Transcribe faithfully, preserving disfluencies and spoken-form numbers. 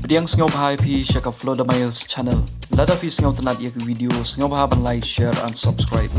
Pdiang sngewbha ïa phi sha ka Flow the Miles channel. Lada phi sngewtynnat ïa ka video, sngewbha ban like, share and subscribe.